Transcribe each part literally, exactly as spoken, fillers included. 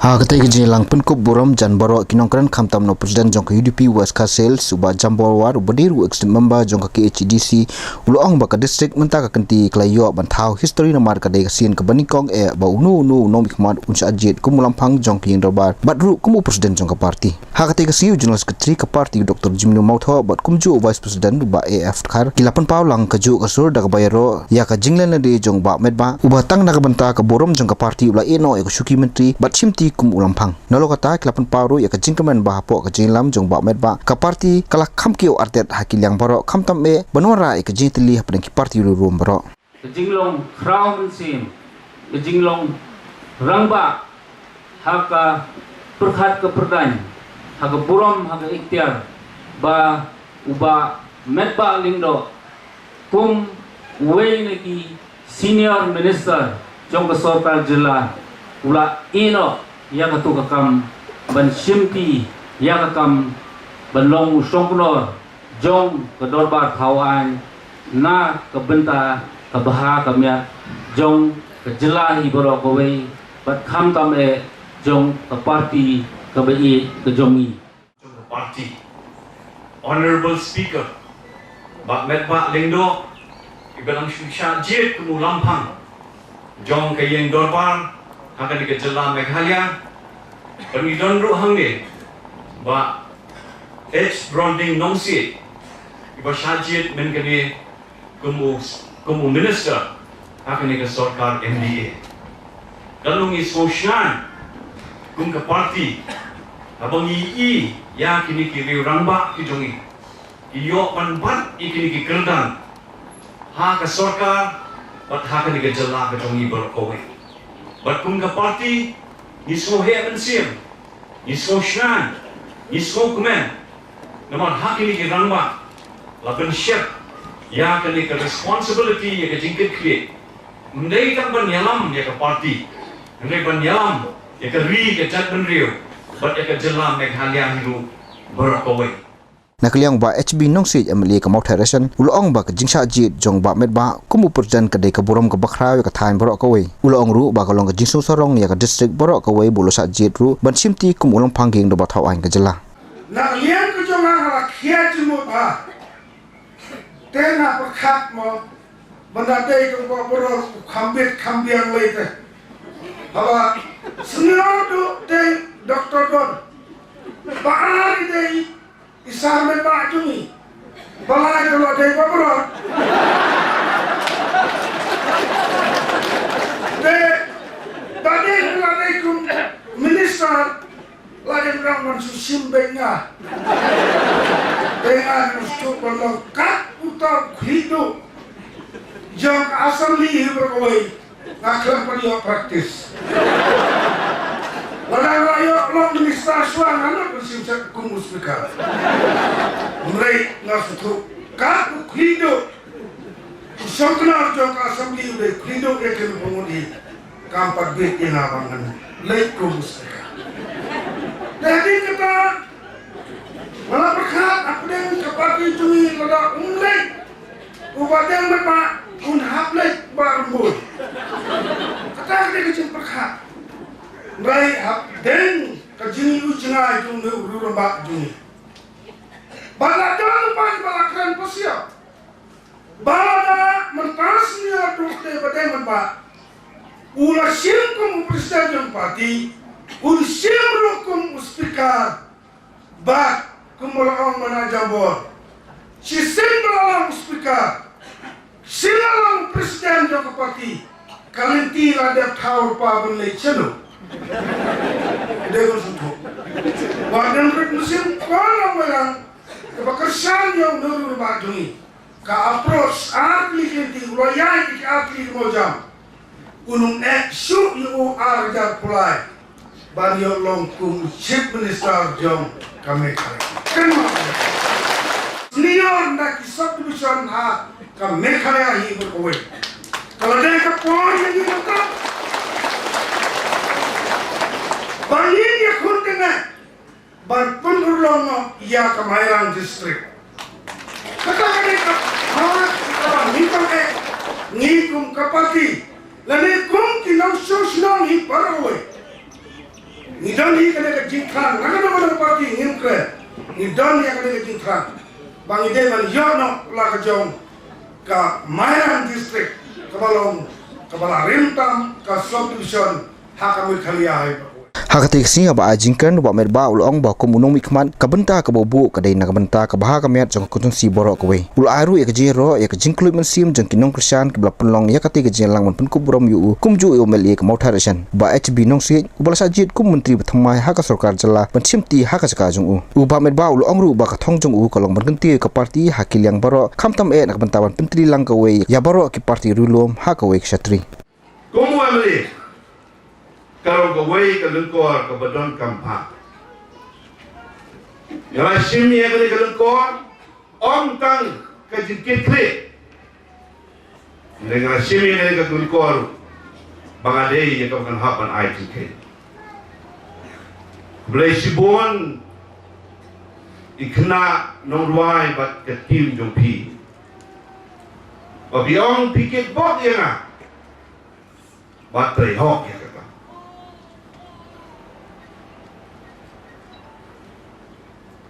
Ha katei ka jingïalang pynkup burom jan baroh ki nongkren khamtam na u President jong ka U D P West Khasi Hills u Bah Jambor War uba dei ruh u executive member jong ka K H A D C u la ong ba ka district mynta ka kynti ka la ïoh ban thaw history namar ka dei ka sien kaba nyngkong eh ba uno uno u nongmihkhmat un shah jied kum u lamphang jong ka ïing dorbar bad ruh kum u President jong ka party. Ha katei ka sngi u General Secretary ka party u Doctor Jimmy Mawthoh bad kumjuh u Vice President u Bah A F Dkhar ki la pynpaw lang kajuh ka sur da kaba ïaroh ïa ka jinglen lade jong u Bah Metbah uba tang na ka bynta ka burom jong ka party u la ïehnoh ïa ka shuki myntri bad shimti kum u lamphang. Nalor kata ki la pynpaw ruh ïa ka jingkmen ba hapoh ka jingïalam jong u Bah Metbah ka party ka la kham kiew artet ha ki liang baroh khamtam eh ban wanrah ïa ka jingtylli hapdeng ki party riewrum baroh. Ka jinglong khraw mynsiem, ka jinglong rangbah ha ka pyrkhat ka pyrdaiñ, ha ka burom ha ka iktiar ba u Bah Metbah Lyngdoh kum uwei na ki Senior Minister jong ka sorkar jylla u la ïehnoh ïa kato ka kam ban shimti ïa ka kam ban long u shongknor jong ka dorbar thaw aiñ na ka bynta ka bha ka miat jong ka jylla hi baroh kawei bad khamtam eh jong ka party kaba ïeit ka jong ngi. Jong ka party. Honorable Speaker, Bah Metbah Lyngdoh, iba dang shu shah jied kum u lamphang jong ka ïing dorbar ha kane ka jylla Meghalaya. Bad ngi don ruh hangne Bah H Bronding Nongsiej, iba shah jied mynne kane kum u, kum u minister ha kane ka sorkar M D A. Ka long ngi sngewsngaiñ kum ka party haba ngi i ïa kine ki riew rangbah ki jong ngi ki ïoh ban bat ïa kine ki kyrdan ha ka sorkar bad ha kane ka jylla ka jong ngi baroh kawei. Bad kum ka party ngi sngewheh mynsiem, ngi sngewsngaiñ, ngi sngewkmen namar ha kine ki rangbah la pynshep ïa kane ka responsibility, ïa ka jingkitkhlieh. Ym dei tang ban ïalam ïa ka party, hynrei ban ïalam ïa ka ri ka jaitbynriew bad ïa ka jylla Meghalaya hi ruh baroh kawei. Na ka liang u Bah H B Nongsiej M L A ka Mawthai Radiation u la ong ba ka jingshah jied jong u Bah Metbah kum u President ka dei ka burom kaba khraw ïa ka thaiñ baroh kawei. U la ong ruh ba ka long ka jingsngewsarong ïa ka district baroh kawei ba u la shah jied ruh ban shimti kum u lamphang ka ïing dorbar thaw aiñ ka jylla. Na ka liang ka jong nga nga la khia jingmut bha. Te nga pyrkhat mo ba nga dei ka kong baroh u kham bit kham biang lei te. Haba senior duh dei Doktor Don. Ba ar i dei i Sir Metbah jong ngi. Ba lai ka la dei ba baroh. Te ba dei ka la dei kum minister. La dei ban wan shu shim bad nga. Bad nga nga shu ban long kat uta u khlieh duh jong ka assembly hi baroh kawei. Nga khlem pat ïoh practice. Lada nga la ïoh long minister shuwa nga nud ban shim sha kum u speaker. Hynrei nga sngewthuh kat u khlieh duh. U shongknor jong ka assembly u dei u khlieh duh ïa kine ki nongmihkhmat. Kam pat bit ïa nga ba ngan leit kum u speaker. Te hadien kata nga la pyrkhat hapdeng ka party jong ngi lada um leit u Bah Deng Metbah un hap leit Bah Rymbui. Kata ka dei ka jingpyrkhat. Hynrei hapdeng ka jingïohi jngai jong une u rangbah jong ngi. Ba la don u paidbah ba la kren pasiaw. Ba la da mynta senior duh te Bah Deng Metbah u la shim kum u president jong party, un shim ruh kum u speaker. Bad kum ba la ong ma nga Jambor, shisien ba la long u speaker, shisien la long u president jong ka party, ka lynti la dep thaw ruh pa ban leit shano. Dei ban sngewthuh. Wat nang rit mynsiem, ko Nongwei Rang, kaba kyrshan ïa u rangbah jong ngi. Ka approach ar tylli ki lynti, u la ïaid ïa ki ar tylli ki mawjam. Un ym eh shuh ïa u ar hajar phew lai ban ïoh long kum u Chief Minister jong ka Meghalaya. Kynmaw, senior na ki sub division ha ka Meghalaya hi baroh kawei. Ka la dei ka por ïa ngi mynta ba ngin ïakhun tyngeh ban pynurlong noh ïa ka Mairang District. Kata ka dei ka phang kaba ngi tang eh, ngi kum ka party lane kum ki nongshong shnong hi baroh kawei. Ngi don hi kane ka jingthrang, na kane ka party ngim kren. Ngi don hi kane ka jingthrang ba ngi dei ban ïoh noh la ka jong ka Mairang district kaba long kaba la rim tam ka subdivision ha ka Meghalaya hi. Ha kata ka sngi haba ai jingkren, u Bah Metbah u la ong ba kum u nongmihkhmat, ka bynta kaba u buh ka dei na ka bynta kaba ha ka miat jong ka konstituensi baroh kawei. U la ai ruh ïa ka jingïaroh ïa ka jingkhluit mynsiem jong ki nongkyrshan kiba la pynlong ïa kata ka jingïalang ban pynkup burom ïa u, kumjuh ïa u M L A ka Mawthadraishan, Bah H B Nongsiej, uba la shah jied kum u Myntri ba thymmai ha ka sorkar jylla ban shimti ha ka jaka jong u. U Bah Metbah u la ong ruh ba ka thong jong u ka long ban kyntiew ïa ka party ha ki liang baroh, khamtam eh na ka bynta ban pyntylli lang kawei ïa baroh ki party riewlum ha kawei ka shatri. Kum u M L A, ka long kawei ka lyngkor kaba donkam bha. Nga la shim ïa kane ka lyngkor, ym tang ka jingkitkhlieh. Nga la shim ïa kane ka lyngkor ba nga dei ïa kaba ngan hap ban ai jingkit. Khublei shibun ïa i khynnah nongrwai bad ka team jong phi. Ba phi ong phi kitbok ïa nga. Ba trei hok ïa kata.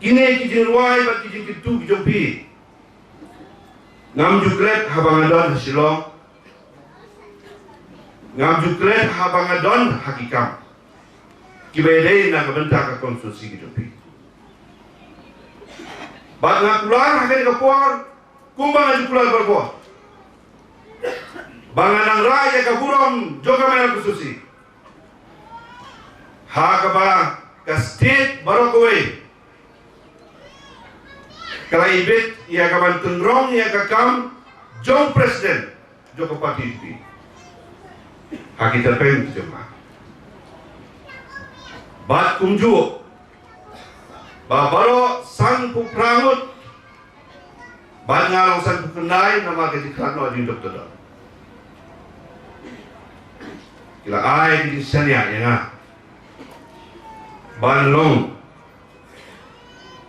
Kine ki jingrwai bad ki jingkyntu ki jong phi. Ngam ju klet haba nga don ha Shillong. Ngam ju klet haba nga don ha ki kam kiba dei na ka bynta ka konstituensi ki jong phi. Bad nga kular ha kane ka por kumba nga ju kular baroh. Ba ngan nang rah ïa ka burom jong ka Mairang konstituensi. Ha kaba ka state baroh kawei ka la ibit ïa ka ban tynrong ïa ka kam jong president jong ka party U D P. Ha ki tyrpeng ki jong nga. Bad kumjuh ba baroh sanphew phra ngut. Bad nga long sanphew khyndai namar ka jingkhlad noh jong i Doctor Don. Ki la ai ka jingshaniah ïa nga ban long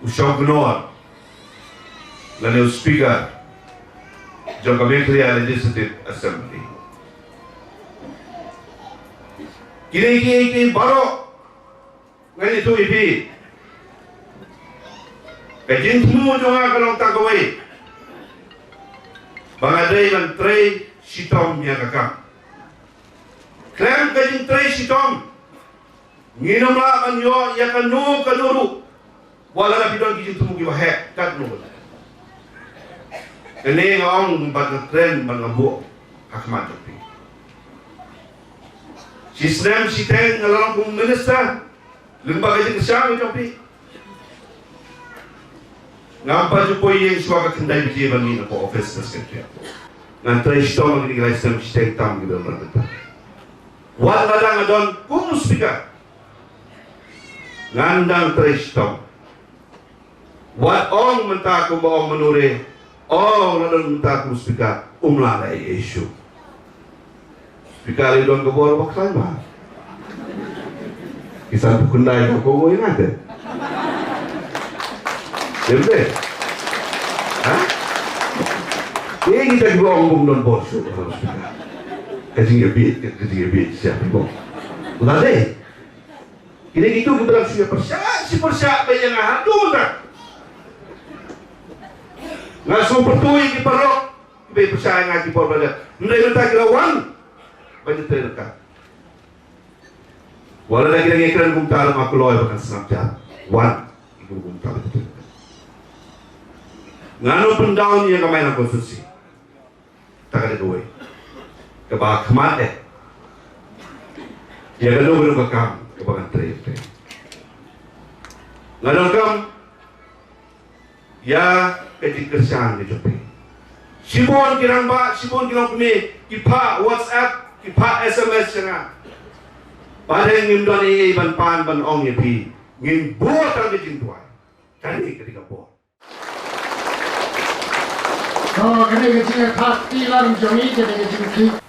u shongknor lane u speaker jong ka Meghalaya Legislative Assembly. Kine kiei kiei baroh ngan ïathuh ïa phi. Ka jingthmu jong nga ka long tang kawei, ba nga dei ban trei shitom ïa ka kam. Khlem ka jingtrei shitom ngin ym lah ban ïoh ïa kano kano ruh. Wat la phi don ki jingthmu kiba heh katno. Kane nga ong bad nga kren bad nga buh ha khmat jong phi. Shisnem shiteng nga la long kum u minister lyngba ka jingkyrshan ka jong phi. Ngam pat ju poi ïeng shuwa ka khyndai baje ban mih na ka office ka Secretariat. Ngan trei shitom ha kine ki lai snem shiteng tam kiba don mynta. Wat lada nga don kum u speaker, ngan dang trei shitom. Wat ong mynta kumba ong Manure, ong la don mynta kum speaker, um lah leh ei ei shuh. Speaker lei don ka bor ba khlaiñ bha. Ki sanphew khyndai ka kohnguh ïa nga te. Dei te? Ha? Ei kita kiba ong bym don bor shuh, ka jingïabit, ka jingïabit sha phi bok. La dei. Kine kitu kiba dang shu ïa pyrshah, shu pyrshah beit ïa nga haduh mynta. Nga shu pyrthuh ïa ki paralok kiba ïa pyrshah ïa nga ki por ba la dep. Hynrei mynta ki la wan ban ïatrei ryngkat. Wat la ki dang ïakren kumta ruh nga kloi ba kan snap jar. Wan ki kumta ban ïatrei ryngkat. Ngan ym pyndown ïa ka Mairang constituency. Ta ka dei kawei kaba khmat eh ïa kano kano ka kam kaba ngan trei, trei. Nga donkam ïa ka jingkyrshan ka jong phi. Shibun ki rangbah, shibun ki longkmie ki phah WhatsApp, ki phah S M S sha nga. Ba dei ngim don ei ei ban pan ban ong ïa phi, ngin bor tang ka jingduwai. Kane ka dei ka bor. To, kane ka jingïathuh kti lang jong ngi, kane ka jingkit.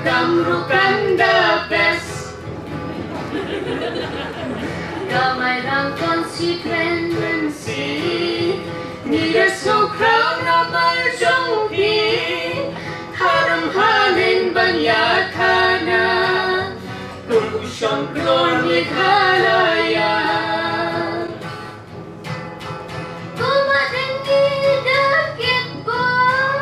Kam ruh kan da best. Ka Mairang constituency, ngi da sngewkhraw namar jong phi. Haram haneng ban ïa khana kum u shongkhlor Meghalaya. Kumba dang ïa da kit bor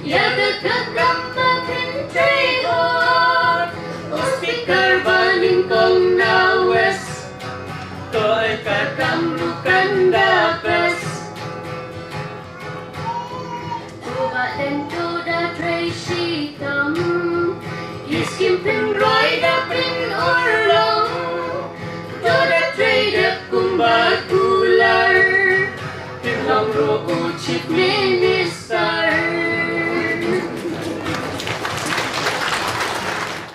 ïa ka kam ba phin trei hok. U speaker ba nyngkong na West, to ai ka kam ruh kan da best. Kumba dang to da trei shitom, ki skim pynroi da pynurlong. To da trei dep kumba kular, pynlong ruh u Chief Minister.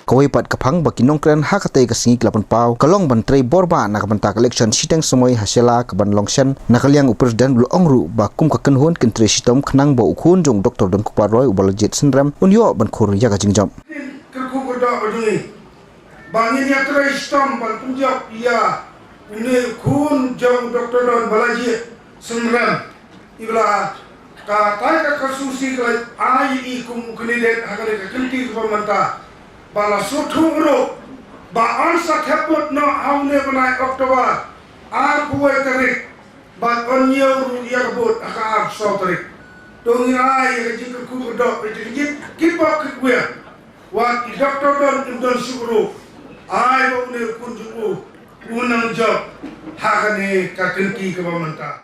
Kawei pat ka phang ba ki nongkren ha katei ka sngi ki la pynpaw ka long ban trei bor ba na ka bynta ka election shiteng samoi ha Shella kaban long shen. Na ka liang u President u la ong ruh ba kum ka kynhun kin trei shitom khnang ba u khun jong u Doctor Donkupar Roy u Balajied Synrem un ïoh ban khur ïa ka jingjop. Kyrkhu kyrdoh ba jong ngi ba ngin ïa trei shitom ban pynjop ïa une u khun jong u Doctor Don Balajied Synrem. Iba la katai ka constituency ka la ai ïa i kum u candidate ha kane ka kynti kaba mynta. Ba la sngewthuh ruh ba yn sa thep vote noh ha une u bnai October arphew wei tarik. Bad yn ñiew ruh ïa ka vote ha ka arphew saw tarik. To ngin ai ïa ka jingkyrkhu kyrdoh ïa ka jingkit kit bok kit wiar. Wat i Doctor Don im don shuh ruh. Ai ba une u khun jong u un nang jop ha kane ka kynti kaba mynta.